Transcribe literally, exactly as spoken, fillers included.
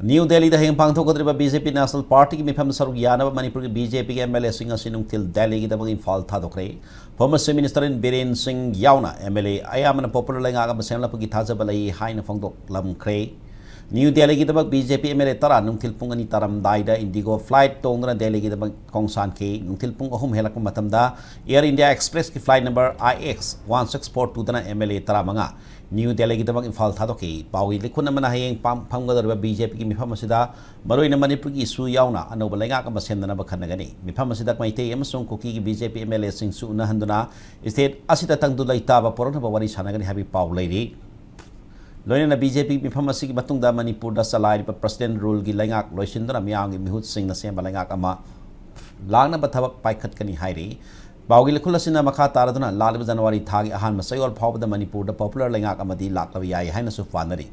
New ꯗꯦꯜꯂꯤꯗ ꯍꯌꯦꯡ ꯄꯥꯡꯊꯣꯛꯀꯗꯧꯔꯤꯕ B J ꯄꯤ national ꯄꯥꯔꯇꯤꯒꯤ ꯃꯤꯐꯝ ꯁꯔꯨꯛ ꯌꯥꯅꯕ ꯃꯅꯤꯄꯨꯔꯒꯤ ꯕꯤ ꯖꯦ ꯄꯤꯒꯤ ꯑꯦꯝ ꯑꯦꯜ ꯑꯦꯁꯤꯡ ꯑꯁꯤ ꯅꯨꯡꯊꯤꯜ ꯗꯦꯜꯂꯤꯒꯤꯗꯃꯛ ꯏꯝꯐꯥꯜ ꯊꯥꯗꯣꯛꯈ꯭ꯔꯦ꯫ ꯐꯣꯔꯃꯔ ꯆꯤꯐ ꯃꯤꯅꯤꯁꯇꯔ ꯏꯟ ꯕꯤꯔꯦꯟ ꯁꯤꯡ ꯌꯥꯎꯅ ꯑꯦꯝ ꯑꯦꯜ ꯑꯦ ꯑꯌꯥꯝꯕꯅ ꯄꯣꯄꯨꯂꯔ ꯂꯩꯉꯥꯛ ꯑꯃ ꯁꯦꯝꯂꯛꯄꯒꯤ ꯊꯥꯖꯕ ꯂꯩ ꯍꯥꯏꯅ ꯐꯣꯡꯗꯣꯛꯂꯝꯈ꯭ꯔꯦ꯫ ꯅ꯭ꯌꯨ ꯗꯦꯜꯂꯤꯒꯤꯗꯃꯛ B J P M L A ꯇꯔꯥ ꯅꯨꯡꯊꯤꯜ ꯄꯨꯡ ꯑꯅꯤ ꯇꯥꯔꯝꯗꯥꯏꯗ ꯏꯟꯗꯤꯒꯣ ꯐ꯭ꯂꯥꯏꯠ ꯇꯣꯡꯗꯨꯅ ꯗꯦꯜꯂꯤꯒꯤꯗꯃꯛ ꯈꯣꯡꯁꯥꯟꯈꯤ꯫ ꯅꯨꯡꯊꯤꯜ ꯄꯨꯡ ꯑꯍꯨꯝ ꯍꯦꯜꯂꯛꯄ ꯃꯇꯝꯗ ꯑꯦꯌꯔ ꯏꯟꯗꯤꯌꯥ ꯑꯦꯛꯁꯄ꯭ꯔꯦꯁꯀꯤ flight number I X one six four ꯇꯨꯗꯅ ꯑꯦꯝ ꯑꯦꯜ ꯑꯦ ꯇꯔꯥꯃꯉꯥ ꯅ꯭ꯌꯨ ꯗꯦꯜꯂꯤꯒꯤꯗꯃꯛ ꯏꯝꯐꯥꯜ ꯊꯥꯗꯣꯛꯈꯤ꯫ ꯄꯥꯎꯒꯤ ꯂꯤꯈꯨꯟ ꯑꯃꯅ ꯍꯌꯦꯡ ꯄꯥꯡ-, ꯐꯝꯒꯗꯧꯔꯤꯕ ꯕꯤ ꯖꯦ ꯄꯤꯒꯤ ꯃꯤꯐꯝ ꯑꯁꯤꯗ ꯃꯔꯨꯑꯣꯏꯅ ꯃꯅꯤꯄꯨꯔꯒꯤ ꯏꯁꯨ ꯌꯥꯎꯅ ꯑꯅꯧꯕ ꯂꯩꯉꯥꯛ ꯑꯃ ꯁꯦꯝꯅꯅꯕ ꯈꯟꯅꯒꯅꯤ꯫ ꯃꯤꯐꯝ ꯑꯁꯤꯗ ꯃꯩꯇꯩ ꯑꯃꯁꯨꯡ ꯀꯨꯀꯤꯒꯤ B J P M L ꯑꯦꯁꯤꯡꯁꯨ ꯎꯅꯍꯟꯗꯨꯅ ꯁ꯭ꯇꯦꯠ ꯑꯁꯤꯗ ꯇꯪꯗꯨ ꯂꯩꯇꯥꯕ ꯄꯨꯔꯛꯅꯕ ꯋꯥꯔꯤ ꯁꯥꯟꯅꯒꯅꯤ ꯍꯥꯏꯕꯒꯤ ꯄꯥꯎ ꯂꯩꯔꯤ꯫ ꯂꯣꯏꯅꯅ ꯕꯤ ꯖꯦ ꯄꯤ ꯃꯤꯐꯝ ꯑꯁꯤꯒꯤ ꯃꯇꯨꯡꯗ ꯃꯅꯤꯄꯨꯔꯗ ꯆꯂꯥꯏꯔꯤꯕ ꯄ꯭ꯔꯁꯤꯗꯦꯟ ꯔꯨꯜꯒꯤ ꯂꯩꯉꯥꯛ ꯂꯣꯏꯁꯤꯟꯗꯨꯅ ꯃꯤꯌꯥꯝꯒꯤ ꯃꯤꯍꯨꯠꯁꯤꯡꯅ ꯁꯦꯝꯕ ꯂꯩꯉꯥꯛ ꯑꯃ ꯂꯥꯛꯅꯕ ꯊꯕꯛ ꯄꯥꯏꯈꯠꯀꯅꯤ ꯍꯥꯏꯔꯤ꯫ ꯄꯥꯎꯒꯤ ꯂꯤꯈꯨꯜ ꯑꯁꯤꯅ ꯃꯈꯥ ꯇꯥꯔꯗꯨꯅ ꯂꯥꯛꯂꯤꯕ ꯖꯅꯋꯥꯔꯤ ꯊꯥꯒꯤ ꯑꯍꯥꯟꯕ ꯆꯌꯣꯜ ꯐꯥꯎꯕꯗ ꯃꯅꯤꯄꯨꯔꯗ ꯄꯣꯄꯨꯂꯔ ꯂꯩꯉꯥꯛ ꯑꯃꯗꯤ ꯂꯥꯛꯂꯕ ꯌꯥꯏ ꯍꯥꯏꯅꯁꯨ ꯄꯥꯅꯔꯤ꯫